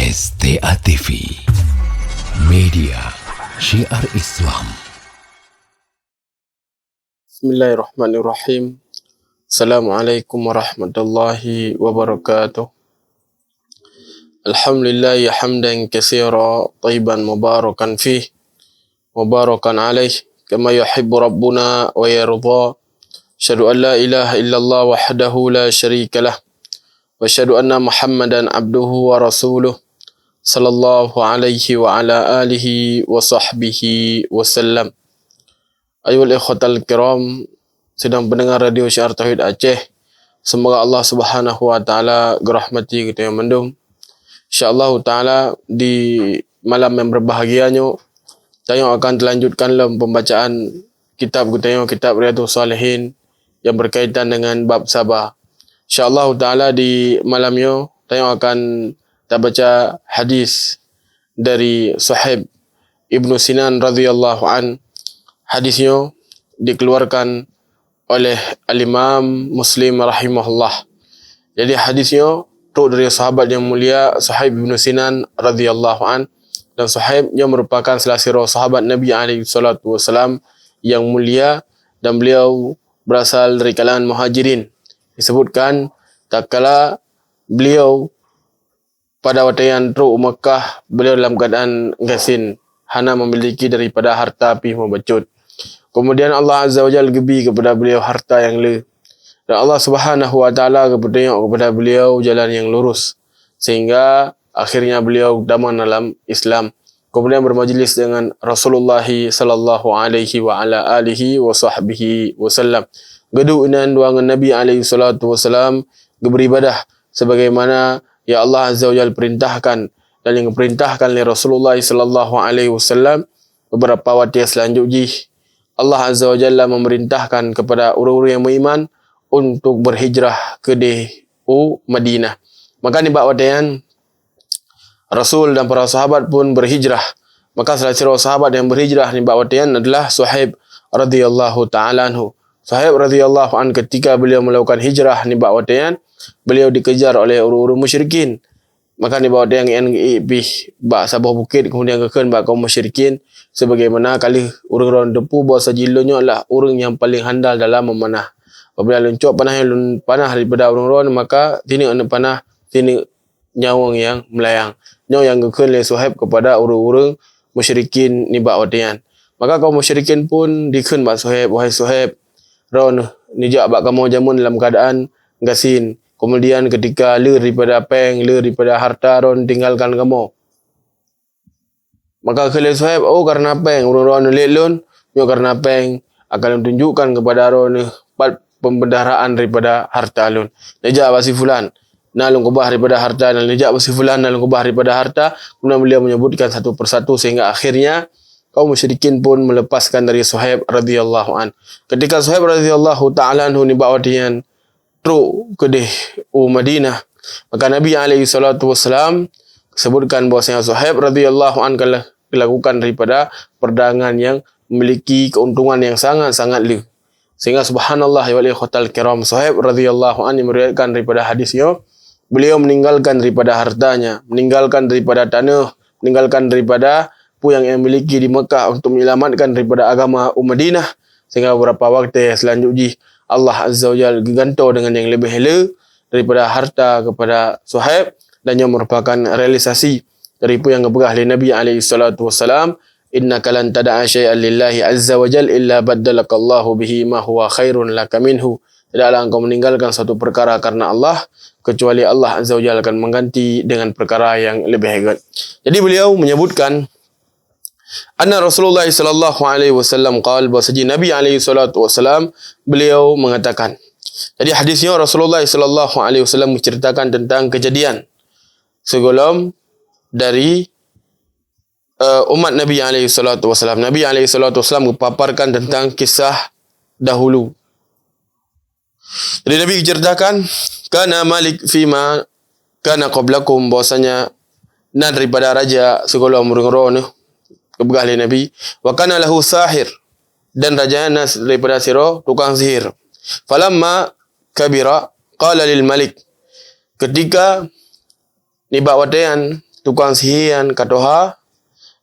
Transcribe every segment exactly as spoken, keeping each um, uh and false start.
S T A T V, media syiar Islam. Bismillahirrahmanirrahim. Assalamualaikum warahmatullahi wabarakatuh. Alhamdulillah, hamdan katsira, thayyiban mubarakan fih, mubarakan alaih, kama yuhibbu rabbuna wa yarda. Asyhadu an la ilaha illallah wahdahu la syarika lah. Wa asyhadu anna Muhammadan abduhu wa rasuluh. Sallallahu alaihi wa ala alihi wa sahbihi wa sallam. Ayuhal ikhwatal kiram, sidang pendengar Radio Syiar Tauhid Aceh. Semoga Allah Subhanahu wa Taala geurahmati geutanyoe mandum. Insya Allah Taala, di malam yang berbahagia nyoe, tanyoe akan talanjutkan lom pembacaan kitab geutanyoe, kitab Riyadhus Shalihin, yang berkaitan dengan bab saba. Insya Allah Taala, di malam nyoe, tanyoe akan tabaca hadis dari Suhaib Ibnu Sinan radhiyallahu an. Hadis nyoe dikeluarkan oleh Al-Imam Muslim rahimahullah. Jadi, hadis nyoe trok dari sahabat yang mulia Suhaib bin Sinan radhiyallahu an. Dan Suhaib nyoe merupakan salah sidroe sahabat Nabi alaihi salatu wasalam yang mulia, dan beliau berasal dari kalangan Muhajirin. Disebutkan, tatkala beliau pada watée nyan trok u Makkah, beliau dalam keuadaan gasien, hana memiliki daripada harta pih meubacut. Kemudian Allah Azza wa Jalla geubri kepada beliau harta nyang le. Dan Allah Subhanahu wa Taala geupeutunyok kepada beliau jalan nyang lurus, sehingga akhirnya beliau tamong dalam Islam. Kemudian bermajlis dengan Rasulullah sallallahu alaihi wa ala alihi wa sahbihi wasallam. Geuduek inan dua ngon Nabi alaihi salatu wasalam, geuberibadah sebagaimana ya Allah Azza wa Jalla perintahkan, dan yang diperintahkan oleh Rasulullah sallallahu alaihi wasallam. Beberapa watée selanjut jih, Allah Azza wa Jalla memerintahkan kepada ureuëng-ureuëng yang beriman untuk berhijrah keudeh u Madinah. Maka nibak watée nyan, Rasul dan para sahabat pun berhijrah. Maka salah sidroe sahabat yang berhijrah nibak watée nyan adalah Suhaib radhiyallahu ta'ala anhu. Suhaib radhiyallahu an, ketika beliau melakukan hijrah nibak watée nyan, beliau dikejar oleh ureuëng-ureuëng musyrikin. Maka nibak watée nyan geuék pih bak saboh bukét, kemudian geukheun bak kaum musyrikin, sebagaimana ka lheueh ureuëng droeneuh teupeu bahwa jih lôn nyoe adalah ureuëng nyang paleng handal dalam memanah. Apabila lôn cok panah nyang lôn panah daripada ureuëng droeneuh, maka sineuk aneuk panah, sineuk nyawöng nyang meulayang. Nyoe nyang geukheun lé Suhaib kepada ureuëng-ureuëng musyrikin nibak watée nyan. Maka kaum musyrikin pun dikheun bak Suhaib, "Wahai Suhaib, droeneuh neujak bak kamoe jameun dalam keuadaan gasien. Kemudian ketika le daripada péng, le daripada harta, droeneuh tinggalkan kamoe." Maka kheun lé Suhaib, "Oh, karena péng, ureuëng droeneuh lét lôn, nyoe karena péng, akan lôn tunjukkan kepada droeneuh pat pembendaraan daripada harta lôn. Neujak bak si fulan, na lôn keubah daripada harta, na neujak bak si fulan, na lôn keubah daripada harta." Kemudian beliau menyebutkan satu persatu sehingga akhirnya kaum musyrikin pun melepaskan dari Suhaib radhiyallahu an. Ketika Suhaib radhiyallahu ta'ala anhu nibak watée nyan trok keudeh u Madinah, maka Nabi alaihi salatu wasalam, sebutkan bahwasanya Suhaib radhiyallahu anhu ka lakukan daripada perdagangan yang memiliki keuntungan yang sangat-sangat le. Sehingga subhanallah, ya wal ikhwatal kiram, Suhaib radhiyallahu anhu meriwayatkan daripada hadis nyoe, beliau meninggalkan daripada hartanya, meninggalkan daripada tanoh, meninggalkan daripada peue nyang ia miliki di Mekah untuk menyelamatkan daripada agama u Madinah. Sehingga beberapa waktu selanjut jih, Allah Azza wa Jalla geugantoe dengan nyang leubeh le daripada harta kepada Suhaib, dan nyoe merupakan realisasi dari peue nyang geupeugah lé Nabi alaihi salatu wasalam, "Innaka lan tada'a syai'an lillahi azza wa jal illa baddalakallahu bihi ma huwa khairun laka minhu." Tidaklah engkau meninggalkan suatu perkara karena Allah, kecuali Allah Azza wa Jalla akan mengganti dengan perkara yang lebih baik. Jadi beliau menyebutkan, anna Rasulullah sallallahu alaihi wasallam qal, bahwasanya Nabi alaihi salatu wasalam beliau mengatakan. Jadi hadisnya Rasulullah sallallahu alaihi wasallam menceritakan tentang kejadian segolom dari, eh, umat Nabi alaihi salatu wasalam. Nabi alaihi salatu wasalam geupaparkan tentang kisah dahulu. Jadi Nabi geuceritakan, "Kana malik fima kana qablakum," bahwasanya na daripada raja sigolom ureuëng droeneuh, geupeugah lé Nabi, "wa kana lahu sahir," dan raja nyan na daripada sidroe tukang sihir. "Falamma kabira qala lil malik," ketika nibak watée nyan tukang sihé nyan ka tuha,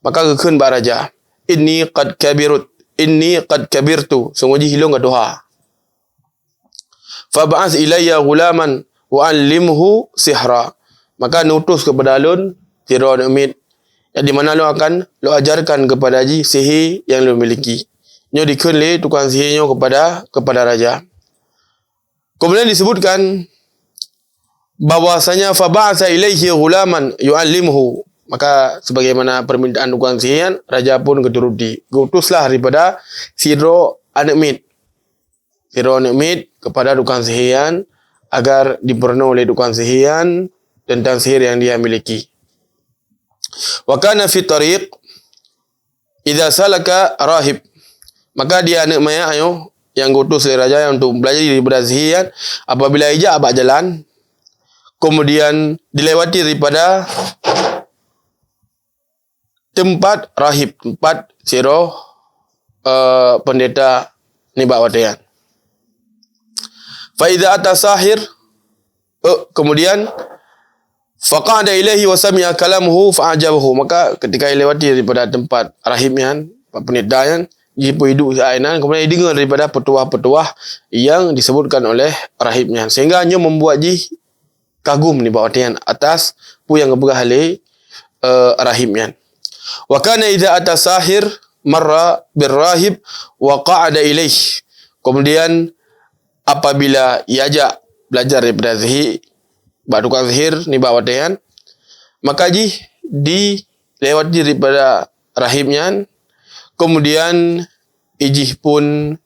maka geukheun bak raja, "Inni qad kabirut, inni qad kabirtu, sunggoh jih ulôn ka tuha. Fab'ats ilayya ghulaman wa 'allimhu sihra." Maka neutus keupada lôn sidroe aneuk miet, nyang di mana lôn akan lôn ajarkan keupada jih sihé nyang lôn miliki. Nyoe dikheun lé tukang sihé nyoe keupada, keupada raja. Keumudian disebutkan bahwasanya, "Fab'atsa ilaihi ghulaman yu'allimuhu." Maka sebagaimana permintaan tukang sihé nyan, raja pun geuturuti. Geuutuslah daripada sidroe aneuk miet. Sidroe aneuk miet kepada tukang sihé nyan agar dipeurunoe lé tukang sihé nyan tentang sihir yang dia miliki. "Wa kana fi tariq idza salaka rahib." Maka di aneuk manyak nyoe nyang geuutus lé raja nyan untuk belajar daripada sihé nyan, apabila ijak bak jalan, kemudian dilewati daripada teumpat rahib, teumpat sidroe, eh, peundeta nibak watée nyan. "Fa idza ata sahir," eh, kemudian, "faqa'ada ilaihi wa sami'a kalamuhu fa'ajabahu." Maka ketika dilewati daripada teumpat rahib nyan, peundeta nyan, jih peuiduek siat inan, kemudian dideungoe daripada peutuah-peutuah yang disebutkan oleh rahib nyan, sehingga nyoe membuat jih kagum nibak watée nyan atas peue nyang geupeugah lé, eh, rahib nyan. "Wa kana idza ata sahir marra bir rahib wa qa'ada ilaih." Kemudian apabila ijak belajar daripada sihé, bak tukang sihir nibak watée nyan, maka jih dilewati daripada rahib nyan, kemudian ijih pun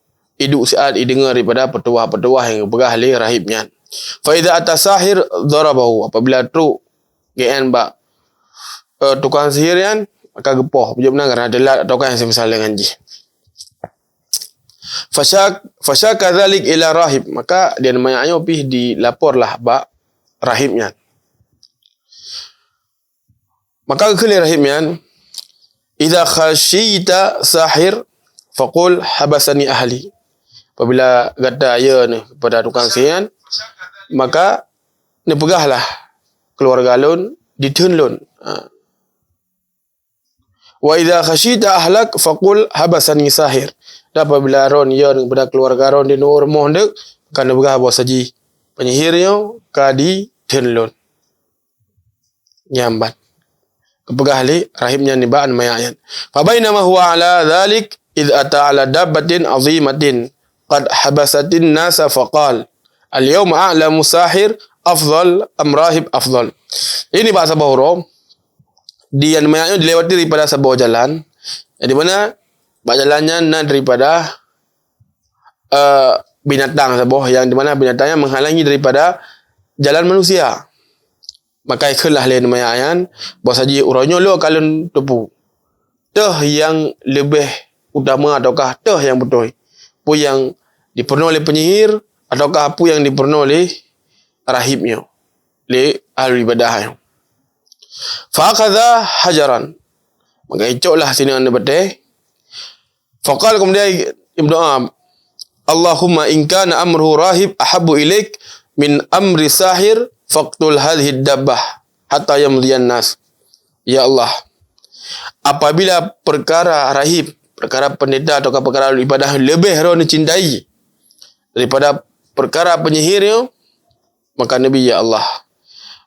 iduek siat ideungoe daripada peutuah-peutuah nyang geupeugah lé rahib nyan. "Fa idza ata sahir darabahu," apabila trok geuén bak, eh, tukang sihir nyan, maka geupoh, beujeuet meunan karena teulat atawa nyang seumisal dengan jih. Fasyak-, fasyaka dzalik ila rahib, maka di aneuk manyak nyoe pih dilaporlah bak rahib nyan. Maka geukheun lé rahib nyan, "Idza khasyita sahir, faqul habasani ahli." Apabila gata yö neuh kepada tukang sihir nyan, maka neupeugahlah keuluwarga lôn ditheun lôn. Ha. "Wa idza khasyita ahlak, faqul habasani sahir." Dan apabila droen yö neuh kepada keuluwarga droen di rumoh neuk, ka neupeugah bahwasajih penyihir nyoe ka ditheun lôn. Nyan ban geupeugah lé rahib nyan nibak aneuk manyak nyan. "Fa bainama huwa ala dzalik, idz ata ala dabbatin 'azimatin qad habasatin nasa faqal, 'Al-yauma a'lamu sahir afdal am rahib afdal.'" Ini bak saboh uroe, di aneuk manyak nyoe dilewati daripada saboh jalan, yang di mana bak jalan nyan na daripada, eh, binatang saboh, yang di mana binatang nyan menghalangi daripada jalan manusia. Maka ikheun lah lé aneuk manyak nyan, bahwasajih uroe nyoe lôn ka lôn teupeue, toh nyang leubeh utama ataukah toh nyang beutôi? Peue nyang dipeurunoe lé penyihir ataukah peue nyang dipeurunoe lé rahib nyoe, lé ahli ibadah nyoe? Fa akhadha hajaran. Maka icoklah sinan batée. Faqala, kemudian Ibnu Am, "Allahumma in kana amruhu rahib ahabbu ilaik min amri sahir, faqtul hadhihi dabbah hatta yamdiyan nas." Ya Allah, apabila perkara rahib, perkara pendeta atau perkara ibadah leubeh droen cintai daripada perkara penyihir nyoe, maka Nabi, "Ya Allah,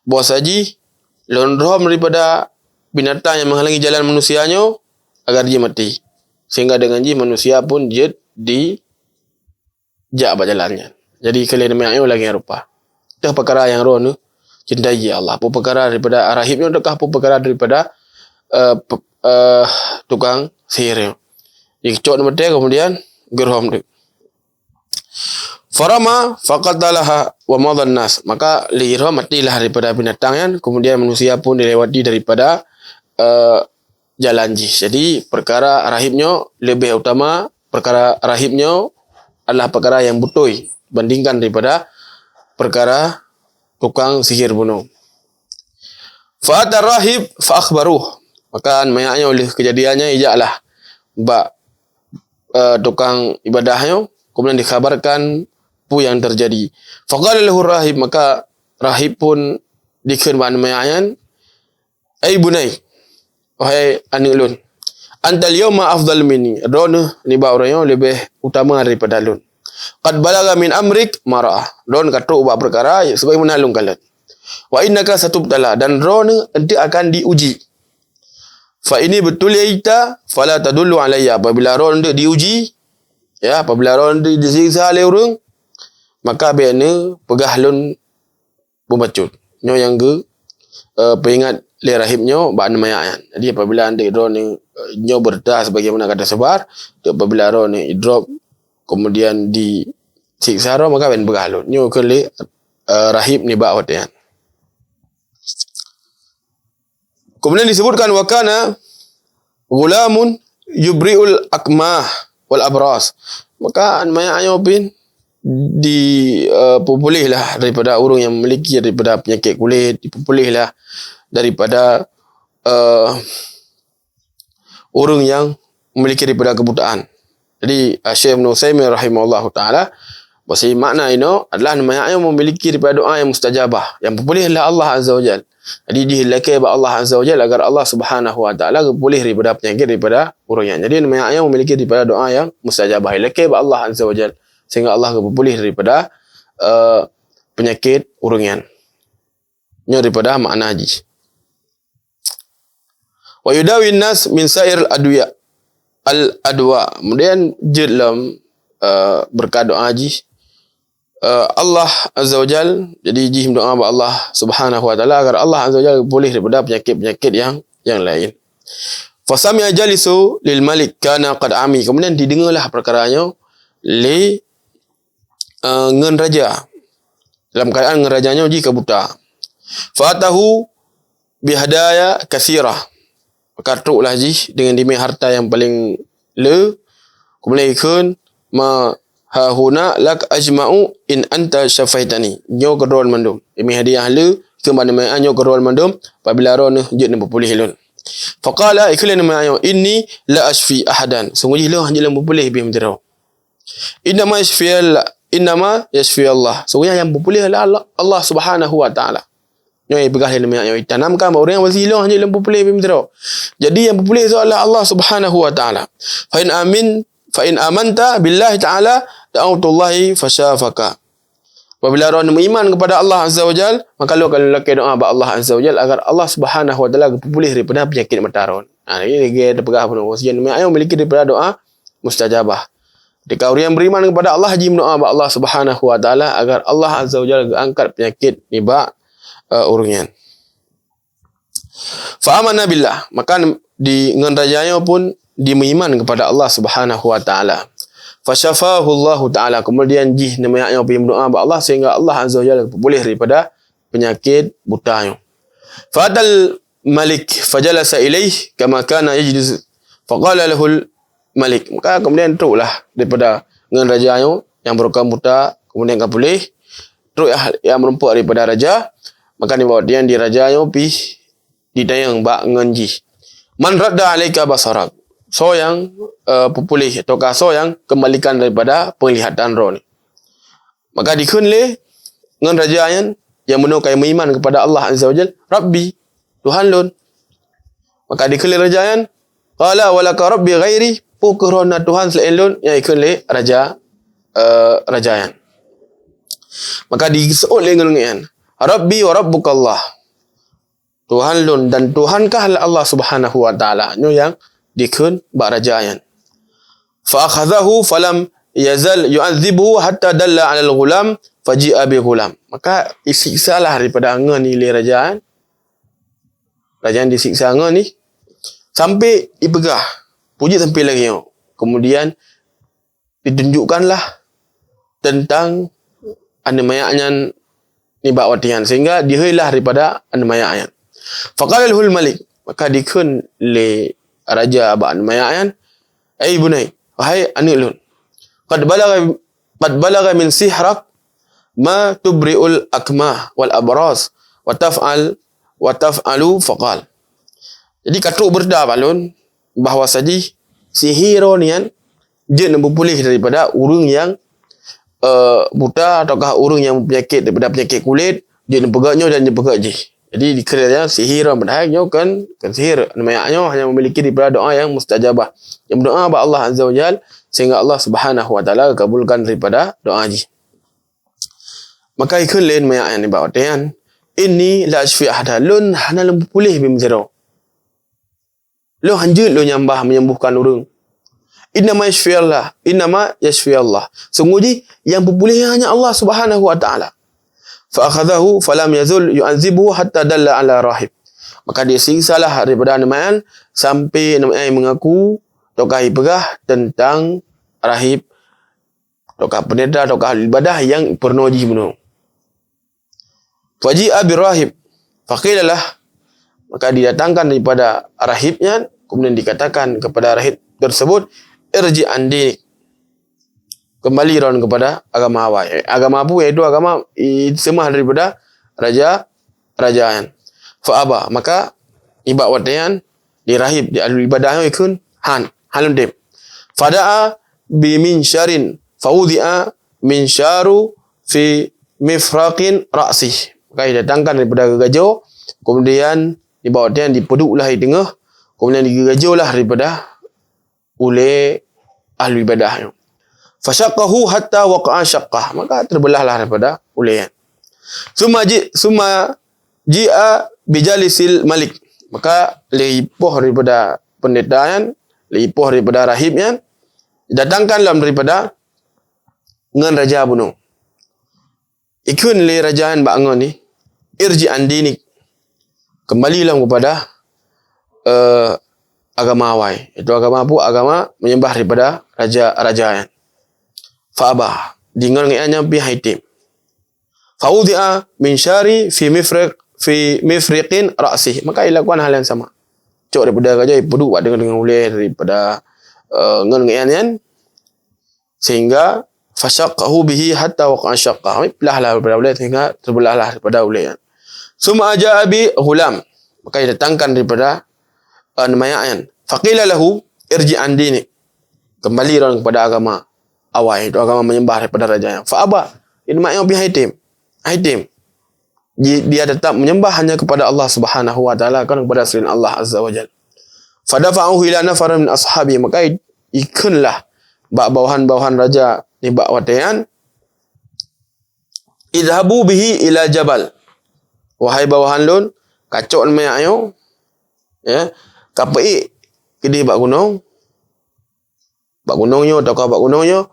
bahwasajih lôn rhom daripada binatang nyang menghalangi jalan manusia nyoe agar jih mati, sehingga dengan jih manusia pun jeuet dijak bak jalan nyan." Jadi, keu lé aneuk manyak nyoe lagée rupa. Teuh peukara nyang droeneuh cintai, ya Allah. Peue peukara daripada rahib nyoe ataukah peue peukara daripada, eh, pe-, eh, tukang sihir nyoe. Jicok batée, kemudian geurhom teuk. Farama faqatalaha wa madhan nas. Maka lé irhom matilah daripada binatang nyan, kemudian manusia pun dilewati daripada, eh, jalan jih. Jadi, perkara rahib nyoe leubeh utama, perkara rahib nyoe adalah perkara nyang beutôi bandingkan daripada perkara tukang sihir bunoe. Fa ata rahib fa akhbaruh. Maka aneuk manyak nyoe lheueh keujadian nyan ijaklah bak, eh, tukang ibadah nyoe, kemudian dikhabarkan peue nyang teujadi. Faqala lahu rahib, maka rahib pun dikheun bak aneuk manyak nyan, "Ai bunai, wahai aneuk lôn, antal yauma afdal minni, droeneuh nibak uroe nyoe leubeh utama daripada lôn. Qad balagha min amrik ma ra'ah, droeneuh ka trok bak peukara sebagaimana lôn kalon. Wa innaka satubtala, dan droeneuh eunteuk akan diuji. Fa ini btuliita fala tadullu alayya, apabila droeneuh diuji, ya, apabila droeneuh disiksa lé ureuëng, maka bék neupeugah lôn beubacut." Nyoe nyang geu, eh, peuingat lé rahib nyoe bak aneuk manyak nyan. Jadi apabila aneuk droeneuh, eh, nyoe beureuta sebagaimana ka teusebar, apabila droeneuh idrop, kemudian disiksa droe, maka bék neupeugah lôn. Nyoe kheun lé, eh, rahib nibak watée nyan. Kemudian disebutkan, "Wa kana ghulamun yubri'ul akmah wal abras." Maka aneuk manyak nyoe pih di, eh, peupuléh lah daripada ureuëng nyang memiliki daripada penyakit kulit, dipeupuléh lah daripada, eh, ureuëng nyang memiliki daripada kebutaan. Jadi, ah, Syekh Ibn Utsaimin rahimahullahu taala, bahwasanya makna inoe adalah aneuk manyak nyoe memiliki daripada doa yang mustajabah, yang peupuléh oleh Allah Azza wa Jal. Jadi, jih lakée bak Allah Azza wa Jal agar Allah Subhanahu wa taala geupuléh daripada penyakit daripada ureuëng nyan. Jadi, aneuk manyak nyoe memiliki daripada doa yang mustajabah, lakée bak Allah Azza wa Jal, sehingga Allah geupuléh daripada, eh, penyakit ureuëng nyan. Nyoe daripada makna jih. "Wa yudawi nas min sa'ir al-adwiya, al-adwa." Kemudian jeuet lom, eh, beureukat doa jih, eh, Allah Azza wa Jal, jadi jih meudoa bak Allah Subhanahu wa Taala agar Allah Azza wa Jal geupuléh daripada penyakit-penyakit yang, yang laén. "Fa sami'a jalisu lil malik kana qad ami." Kemudian dideungoe lah peukara nyoe lé, eh, ngon raja. Dalam keuadaan ngon raja nyoe jih ka buta. "Fa atahu bihadaya katsirah." Maka troklah jih deungon dimé harta nyang paleng le. Keumudian ikheun, "Ma hahuna lak ajma'u in anta syafaitani." Nyoe keudroe mandum. Dimé hadiah le, ikheun bak aneuk manyak nyoe keudroe mandum, apabila droeneuh jeuet neupeupuléh lôn. Faqala, ikheun lé aneuk manyak nyoe, "Inni la asyfi ahadan." Sunggoh jih lôn hana lôn peupuléh bih meudroe. "Innama yashfi Allah, innama yashfi Allah." Sunggoh nyang peupuléh adalah Allah, Allah Subhanahu wa Taala. Nyoe ipeugah lé aneuk manyak nyoe, itanamkan bak ureuëng nyang beusi lôn hana lôn peupuléh bih meudroe. Jadi nyang peupuléh tu adalah Allah Subhanahu wa Taala. "Fa in amin, fa in amanta billahi ta'ala da'autullahi fasyafaka." Apabila droeneuh meuiman kepada Allah Azza wa Jal, maka lôn akan lakée doa bak Allah Azza wa Jal agar Allah Subhanahu wa Taala geupeupuléh daripada penyakit mata droeneuh. Ha, ini lagée teupeugah bunoe, bahwasanya aneuk manyak nyoe memiliki daripada doa mustajabah. Ketika ureuëng nyang beriman kepada Allah jimeudoa bak Allah Subhanahu wa Taala agar Allah Azza wa Jalla geuangkat penyakit nibak, eh, ureuëng nyan. Fa amana billah, maka di ngon raja nyoe pun dimeuiman kepada Allah Subhanahu wa Taala. Fa syafahu Allahu Taala, kemudian jih aneuk manyak nyoe pih meudoa bak Allah sehingga Allah Azza wa Jalla geupuléh daripada penyakit buta nyoe. Fa atal malik fajalasa ilaih kama kana yajlis, faqala lahul malik. Maka kemudian troklah daripada ngon raja nyoe nyang beurukon buta, kemudian ka puléh, trok nyang meurumpok daripada raja, maka nibak watée nyan di raja nyoe pih ditanyong bak ngon jih, "Man radda alaika basarak?" Soe nyang, eh, peupuléh ataukah soe nyang kembalikan daripada penglihatan droeneuh? Maka dikheun lé ngon raja nyan nyang bunoe ka meuiman kepada Allah Azza wa Jal, "Rabbi, Tuhan lôn." Maka dikheun lé raja nyan, "Qala wa laka rabbi ghairi?" Peu kheueh droeneuh na Tuhan selain lôn? Nyang ikheun lé raja, eh, raja nyan. Maka diseuôt lé ngon nyan, "Rabbi wa rabbukallah." Tuhan lôn dan Tuhan kah Allah Subhanahu wa Taala. Nyoe nyang dikheun bak raja nyan. Fa akhadhahu falam yazal yu'adzibuhu hatta dalla 'alal ghulam faji'a bi ghulam. Maka isiksalah daripada ngon ni lé raja nyan. Raja nyan disiksa ngon ni sampai ipeugah, "Peue jeuet sampai lagée nyoe?" Kemudian ditunjukkanlah teuntang aneuk manyak nyan nibak watée nyan, sehingga diheuilah daripada aneuk manyak nyan. Faqala lahul malik, maka dikheun lé raja bak aneuk manyak nyan, "Ai bunai, wahai aneuk lôn, qad balagha, qad balagha min sihrak ma tubri'ul akmah wal abras wa taf'al, wa taf'alu faqal." Jadi ka trok beurita bak lôn bahwa saji sihé droeneuh nyan jeuet neupeupuléh daripada ureuëng nyang, eh, buta ataukah ureuëng nyang penyakit daripada penyakit kulit, jeuet neupeugét nyoe dan neupeugét jih. Jadi, dikira sihir, padahai nyoe kan, kan sihir. Aneuk manyak nyoe hanya memiliki daripada doa yang mustajabah. Yang berdoa bak Allah Azza wa Jal, sehingga Allah Subhanahu wa Taala kabulkan daripada doa jih. Maka ikheun lé aneuk manyak nyan nibak watée nyan, "Inni la asyfi ahada, lôn hana lôn puléh bimeusidroe. Lôn hanjeuet lôn nyambah menyembuhkan ureuëng. Innama yashfi Allah, innama yashfi Allah. Sungguh jih yang peupuléh hanya Allah Subhanahu wa Taala." Fa akhadhahu falam yazul yu'adzibuhu hatta dalla ala rahib. Maka disiksalah daripada aneuk manyak nyan sampai aneuk manyak nyan mengaku atawa jipeugah tentang rahib, atawa pendeta, atawa ahli ibadah nyang peurunoe jih bunoe. Faji'a birahib, faqilalah, maka didatangkan daripada rahib nyan, kemudian dikatakan kepada rahib tersebut, "Irji' an dinik, kembali ron kepada agama awai." Agama apa? Yaitu agama i-, seumah daripada raja, raja nyan. Fa aba, maka nibak watée nyan, di rahib, di ahli ibadah nyan ikheun, han, han lôn tem. Fada'a bi minsyarin, fawudi'a minsyaru fi mifraqin ra'sih. Maka didatangkan daripada geugajoe, kemudian nibak watée nyan dipeuduek lah di teungoh, kemudian digeugajoe lah daripada ulée ahli ibadah nyoe. Fasyaqqahu hatta waqa'a syaqqah. Maka terbelahlah daripada ulée nyan. Summa ji-, summa ji'a bijalisil malik. Maka lé ipoh daripada pendeta nyan, lé ipoh daripada rahib nyan, datangkan lom daripada ngon raja bunoe. Ikheun lé raja nyan bak ngon nyan, "Irji' an dinik, kembali lom kepada, eh, agama awai." Itu agama apa? Agama menyembah daripada raja, raja nyan. Fa aba, di ngon ngeut nyan pih han item. Fawudi'a minsyari fi mifriq, fi mifriqin ra'sih. Maka ilakukan hal yang sama. Cok daripada geugajoe, ipeuduek bak deungon-deungon ulée daripada, eh, ngon ngeut nyan, sehingga fasyaqqahu bihi hatta waqa'a syaqqah. Beulahlah daripada ulée sehingga terbelahlah daripada ulée nyan. Summa ja'a bi ghulam. Maka didatangkan daripada, eh, aneuk manyak nyan. Faqila lahu, "Irji' an dinik." Kembali ron kepada agama awai, itu agama menyembah daripada raja nyan. Fa aba. Aneuk manyak nyan pih han item. Han item. Di-, dia tetap menyembah hanya kepada Allah Subhanahu wa Taala, bukan kepada selain Allah Azza wa Jalla. Fadafa'ahu ila nafarin min ashabi, maka i-, ikheunlah bak bawahan-bawahan raja nibak watée nyan, "Idhabu bihi ila jabal." Wahai bawahan lôn, kacok aneuk manyak nyoe, ya, kapeuék keudeh bak gunong, bak gunong nyoe atawa bak gunong nyoe,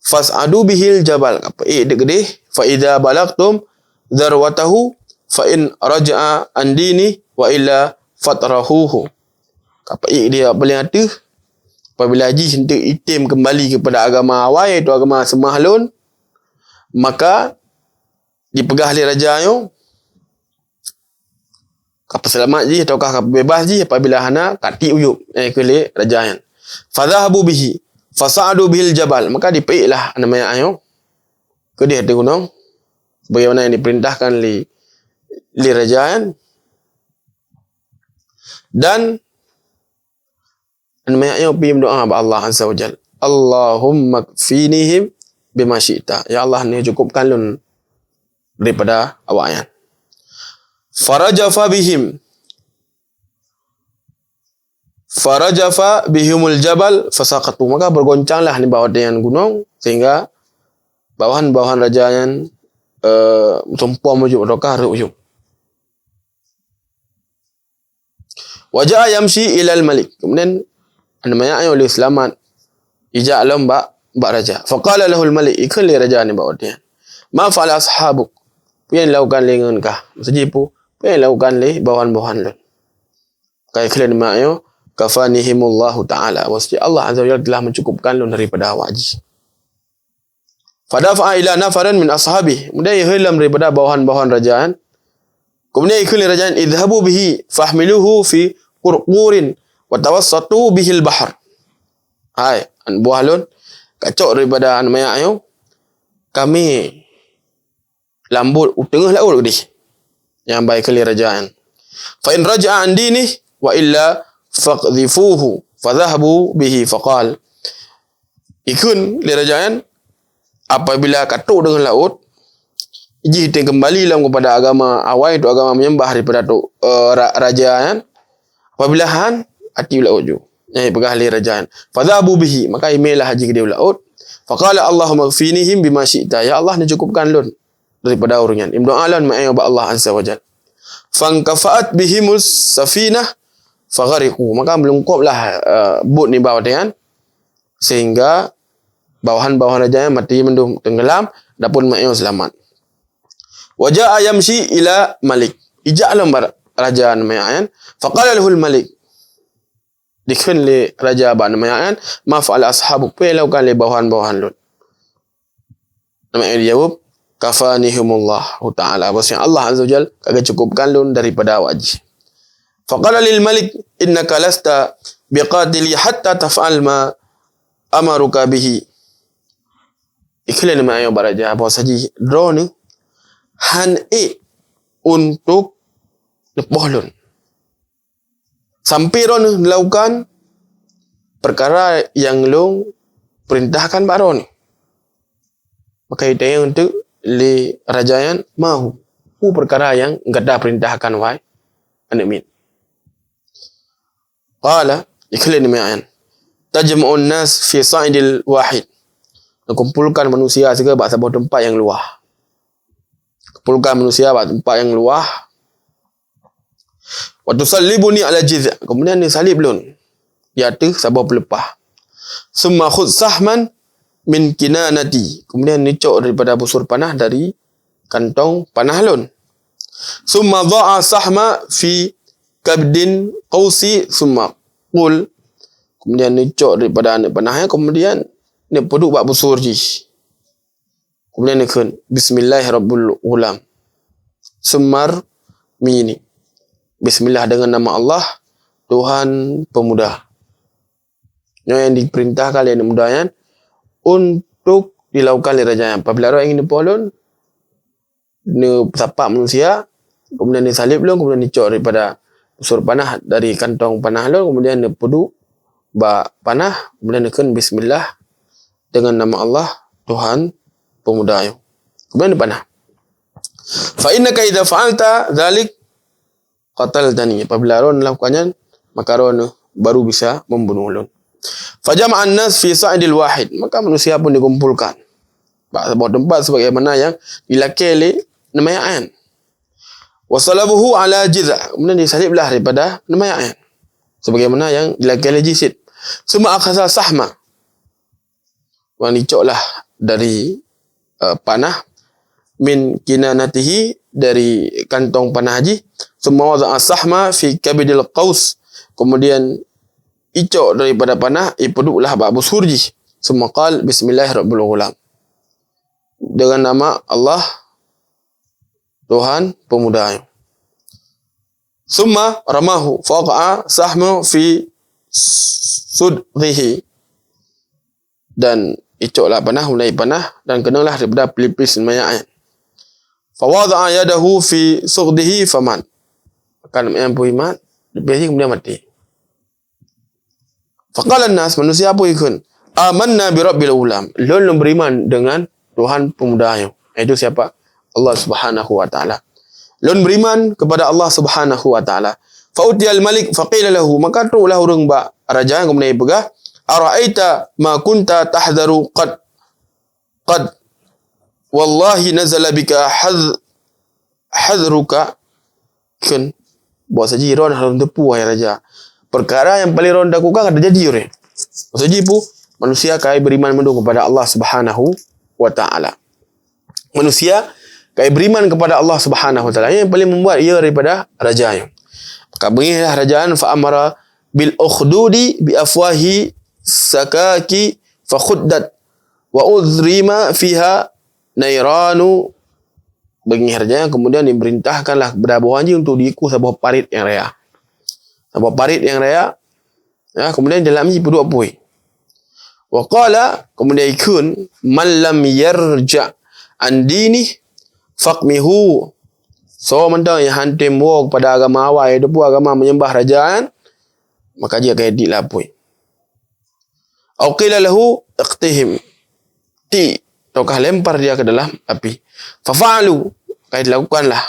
"Fas'adu bihil jabal," kapeuék deuek keudeh, "fa idza balagtum dzarwatahu fa in raja'a an dini wa illa fatrahuhu." Kapeuék dia paléng ateueh, apabila jih enteuk item kembali kepada agama awai, iaitu agama seumah lôn, maka dipeugah lé raja nyoe, ka peuseulamat jih atawa ka peubeubaih jih, apabila hana, ka tiek u yueb, eh, keu lé raja nyan. Fadhahabu bihi, fasa'adu bihil jabal, maka dipeuéklah aneuk manyak nyoe keudeh ateueh gunong, sebagaimana yang diperintahkan lé, lé raja nyan. Dan aneuk manyak nyoe pih meudoa bak Allah Azza wa Jal, "Allahumma kfinihim bima syi'ta." Ya Allah, neucukupkan lôn daripada awaknyan. Farajafa bihim. Farajafa bihimul jabal fasaqatu. Maka bergoncanglah nibak watée nyan gunong, sehingga bawahan-bawahan raja nyan, eh, meutumpom u yueb atawa ka rhot u yueb. Wa ja'a yamshi ilal malik. Kemudian, aneuk manyak nyoe lheueh seulamat, ijak lom bak, bak raja. Faqala lahul malik, ikheun lé raja nibak watée nyan, "Ma fa'ala ashabuk?" Peue nyang dilakukan lé ngon kah? Maksud jih peue? Peue nyang dilakukan lé bawahan-bawahan lôn? Ka ikheun lé aneuk manyak nyoe, "Kafanihimullahu ta'ala." Maksud jih, Allah Azza wa Jalla telah mencukupkan lôn daripada awak jih. Fadafa'a ila nafarin min ashabi. Kemudian ikheun lom daripada bawahan-bawahan raja nyan. Kemudian ikheun lé raja nyan, "Idhabu bihi fahmiluhu fi qurqurin wa tawassatu bihil bahr." Hai, aneuk buah lôn, kacok daripada aneuk manyak nyoe, kami lambot u teungoh laôt keudeh. Nyang ban ikheun lé raja nyan. "Fa in raja'a an dinih wa illa faqdhifuhu." Fadhahabu bihi faqal. Ikheun lé raja nyan, apabila ka trok deungon laôt, jih teuh keumbali lom keupada agama awai, tu agama menyembah daripada tu, eh, ra-, raja nyan. Apabila han, ati u laôt ju. Nyang peugah lé raja nyan. Fadhahabu bihi, maka imé lah jih keudéh u laôt. Faqala, "Allahumma kfinihim bima syi'ta." "Ya Allah, neucukupkan lôn daripada ureuëng nyan." Imeudoá lom meu'ayoe bak Allah Azza wa Jal. Fankafa'at bihimus safinah faghariqu. Maka meulungkoplah, eh, bot nibak watée nyan, sehingga bawahan-bawahan raja nyan maté mandum, teunggeulam, adapun meu'ayoe seulamat. Wa ja'a yamshi ila malik. Ijak lom bak raja namiak nyan. Faqala lahul malik. Dikheun lé raja bak namiak nyan, "Ma fa'ala ashabu, peue lakukan lé bawahan-bawahan lôn?" Namiak nyan jaweueb, "Kafanihumullahu ta'ala." Bahwasanya Allah Azza wa Jal ka geucukupkan lôn daripada awak jih. Faqala lil malik, "Innaka lasta biqatili hatta taf'al ma amaruka bihi." Ikheun lé namiak nyan bak raja, bahwa saji droeneuh han ék untuk neupoh lôn, sampai droeneuh neulakukan peukara nyang lôn peurintahkan bak droeneuh. Maka itanyong teuk lé raja nyan, "Ma hu?" Peue peukara nyang gata peurintahkan, wahai aneuëk miet? Qala, ikheun lé namiak nyan, "Tajma'un nas fi sa'idil wahid." Neukumpolkan manusia sigoe bak saboh teumpat nyang luwah. Kumpolkan manusia bak teumpat nyang luwah. "Wa tusallibuni ala jidh'." Kemudian neusalib lôn di ateueh saboh peuleupah. "Summa khudh sahman min kinanati." Kemudian neucok daripada busur panah dari kantong panah lôn. "Summa dha'a sahma fi kabdil qausi summa qul." Kemudian neucok daripada aneuk panah nyan, kemudian neupeuduek bak busur jih. Kemudian neukheun, "Bismillah rabbul ghulam. Summa rmini. Bismillah, dengan nama Allah, Tuhan pemuda." Nyoe nyang diperintahkan lé aneuk muda nyan untuk dilakukan lé raja nyan. Apabila droe ingin neupoh lôn, neusapak manusia, kemudian neusalib lôn, kemudian neucok daripada busur panah dari kantong panah lôn, kemudian neupeuduek bak panah, kemudian neukheun, "Bismillah, dengan nama Allah, Tuhan pemuda nyoe." Kemudian neupanah. "Fa innaka idza fa'alta dzalik qataltani." Apabila droeneuh lakukan nyan, maka droeneuh baru bisa membunuh lôn. "Fajama'an nas fi sa'idil wahid." Maka manusia pun dikumpulkan bak saboh teumpat sebagaimana nyang dilakée lé namiak nyan. "Wa salabuhu ala jidh'." Kemudian disaliblah daripada namiak nyan sebagaimana nyang dilakée lé jih cit. "Summa akhadha sahma." Wan dicoklah dari, eh, panah, "min kinanatihi," dari kantong panah jih. "Summa wada'a sahma fi kabidil qaus." Kemudian icok daripada panah, ipeudueklah bak busur jih. "Summa qal, bismillahir rabbil ghulam." Dengan nama Allah, Tuhan pemuda nyoe. "Summa ramahu, fawaqa'a sahmu fi sudghihi." Dan icoklah panah, mulai panah, dan keunonglah daripada pelipis namiak nyan. "Fawada'a yadahu fi sudghihi famat." Kan namiak nyan pun mat, pelipis jih kemudian maté. "Faqala nas," manusia pun ikheun, "Amanna bi rabbil ghulam." Lôn, lôn beriman dengan Tuhan pemuda nyoe. Yaitu siapa? Allah Subhanahu wa Ta'ala. Lôn beriman kepada Allah Subhanahu wa Ta'ala. "Fa utiyal malik faqila lahu," maka troklah ureuëng bak raja, kemudian ipeugah, "Ara'aita ma kunta tahdharu qad, qad wallahi nazala bika hadh-, hadhruka." Kheun, "Bahwa saji droeneuh harôh teupeu, wahai raja, peukara nyang paleng droeneuh takutkan ka teujadi uroe." Maksud jih peue? Manusia ka beriman mandum kepada Allah Subhanahu wa Ta'ala. Manusia ka beriman kepada Allah Subhanahu wa Ta'ala. Nyang paleng membuat ia daripada raja nyoe. Maka beungéhlah raja nyan, "Fa amara bil ukhdudi bi afwahi sakaki fa khuddat wa udhrima fiha nairanu." Beungéh raja nyan, kemudian diperintahkanlah kepada bawahan jih untuk diikôt saboh parit nyang raya. Saboh parit nyang raya, ya, kemudian dalam jih peuduek apui. Wa qala, kemudian ikheun, "Man lam yarja' an dinih faqmihu." Soe mantong nyang hántom woe kepada agama awai, itu pun agama menyembah raja nyan, maka jih akan idiek lam apui. "Au qila lahu iqtihim." Ti, ataukah lempar dia ke dalam api. Fafa'alu, maka dilakukanlah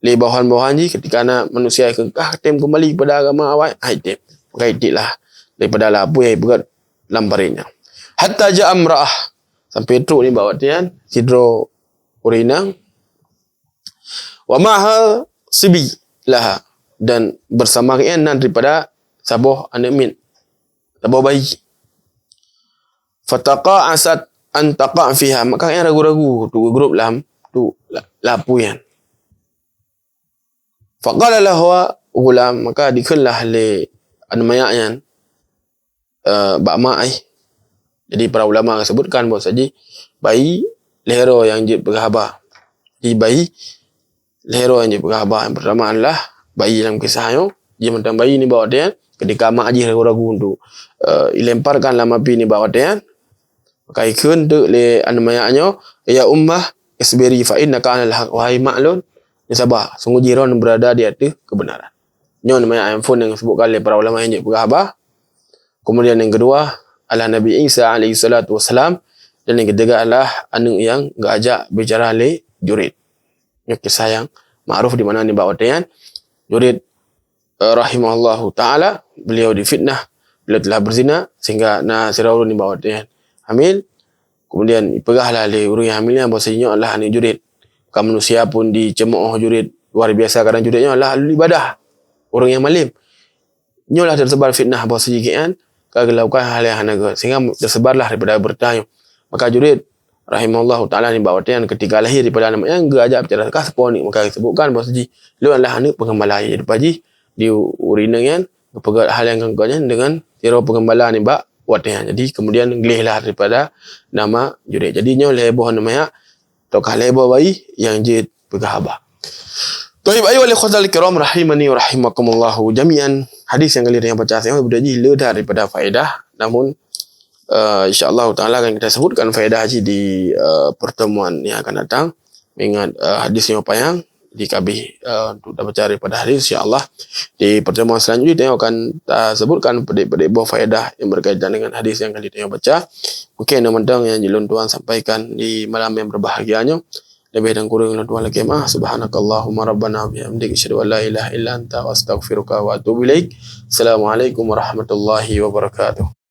lé bawahan-bawahan jih ketika na manusia nyang kah tem kembali kepada agama awai, hai tem. Maka itiklah daripada lapui peugét lam parit nyan. Hatta ja'a imra'ah, sampai trok nibak watée nyan sidroe ureuëng inong, wa ma'aha sibi laha, dan bersama geuh nyan na daripada saboh aneuëk miet, saboh bayi. Fataqa'asat an taqa' fiha, maka geuh nyan ragu-ragu untuk geugrôp lam tu la-, lapui nyan. Faqala laha ghulam, maka dikheunlah lé aneuëk manyak nyan, eh, bak mak jih. Jadi para ulama geusebutkan bahwa saji bayi lhée droe nyang jeuet peugah haba. Jadi bayi lhée droe nyang jeuet peugah haba. Nyang pertama adalah bayi dalam kisah nyoe, jih mantong bayi nibak watée nyan, ketika mak jih ragu-ragu untuk, eh, ilemparkan lam api nibak watée nyan, maka ikheun teuk lé aneuëk manyak nyoe, "Ya ummah, isbiri fa innaka 'alal haq." Wahai mak lôn, sabar, sungguh jih droen berada di ateueh kebenaran. Nyoe aneuëk manyak nyang phon nyang geusebutkan lé para ulama nyang jeuet peugah haba. Kemudian nyang keudua, adalah Nabi Isa alaihi salatu wassalam, dan nyang keutiga adalah aneuëk nyang geuajak bicara lé Jurid. Nyoe kisah nyang makruf di mana nibak watée nyan Jurid, eh, rahimahullahu taala, beliau difitnah, beliau telah berzina sehingga na sidroe ureuëng nibak watée nyan hamil. Kemudian ipeugahlah lé ureuëng nyang hamil nyan bahwa nyoe adalah aneuëk Jurid. Bukan manusia pun dicemooh Jurid, luar biasa, kadang Jurid nyoe adalah ahli ibadah, ureuëng nyang malem. Nyoe lah teusebar fitnah bahwa saji geuh nyan ka geulakukan hal nyang hana gét, sehingga teusebarlah daripada beurita nyoe. Maka Jurid rahimahullahu taala nibak watée nyan ketika lahé daripada aneuëk nyan geuajak bicara, ka sapeue aneuëk, maka geusebutkan bahwa saji lôn adalah aneuëk peugembala. Jadi pajih di ureuëng inong nyan geupeugét hal nyang kon-kon nyan deungon sidroe peugembala nibak watée nyan. Jadi kemudian glehlah daripada nama Jurid. Jadi nyoe lhée boh aneuëk manyak ataukah lhée boh bayi nyang jeuet peugah haba. Taib, ayyuhal ikhwatal kiram rahimani wa rahimakumullahu jami'an. Hadis nyang kali nyoe baca, saya beudôh jih le that daripada faedah, namun, eh, insya-Allah taala akan kita sebutkan faedah jih di, eh, pertemuan yang akan datang. Mengingat, eh, hadis nyoe panyang, jadi ka abéh, eh, untuk tabaca daripada hadis, insya-Allah di pertemuan selanjutnya akan tasebutkan padeb-padeb boh faedah yang berkaitan dengan hadis nyang kali nyoe baca. Mungkin nyoe mantong nyang jeuet lôn tuan sampaikan di malam yang berbahagia nyoe. Leubeh dan kureueng lôn tuan lakée meu'ah. Subhanakallahumma rabbana wa bihamdik, asyhadu an la ilaha illa anta, astaghfiruka wa atubu ilaik. Assalamualaikum warahmatullahi wabarakatuh.